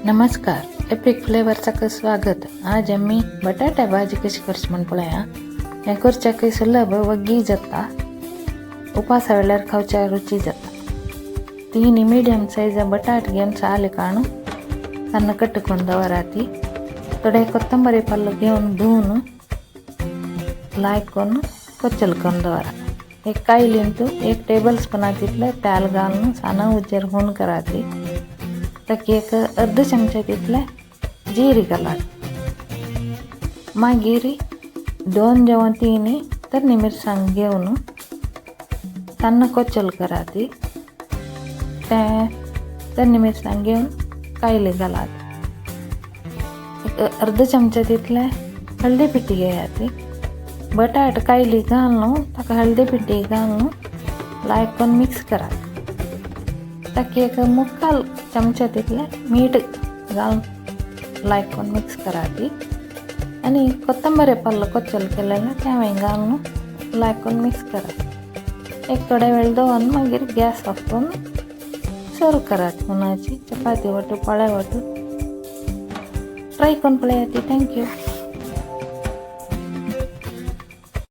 नमस्कार, एपिक फ्लेवरचाक स्वागत. आज आमी बटाट्या भाजी कशी करची म्हण पळया. हें करच्याकय सुलभ, वग्गी जाता, उपासा वेळार खावच्या रुची जाता. 3 मीडियम सायज बटाट घेवन साल काडून सन्न कट करून दवराती. थोडे कोತ್ತंबरी पल्लो घेवन धुवन लायक करून कोचल करून दवरा. एक कायलींतू 1 टेबल स्पूना तितले तेल घालून साना उजेर हून कराती. ताका एक अर्द चमचा तितले जीर घालात. मागीर 2 जेवण 3 तरणी मिरसांग घेवन सान्न कोचल कराती. तें तरणी मिरसांग घेवन कायली घालात. एक अर्द चमचा तितले हळदी पिठी घेयात. बटाट कायली घालून ताका हळदी पिठी घालून लायक करून मिक्स करात. ताका एक मुक्काल चमचा तितले मीठ घालून लायक करून मिक्स कराती. आनी कोत्तंबरे पल्लो कोचल केलेलें तें घालून लायक करून मिक्स करात. एक थोडे वेळ दवरून मागीर गॅस ऑफ करून सर्व करात. हुनाची चपाती वटू पोळे वटू ट्राय करून पळयात. Thank you.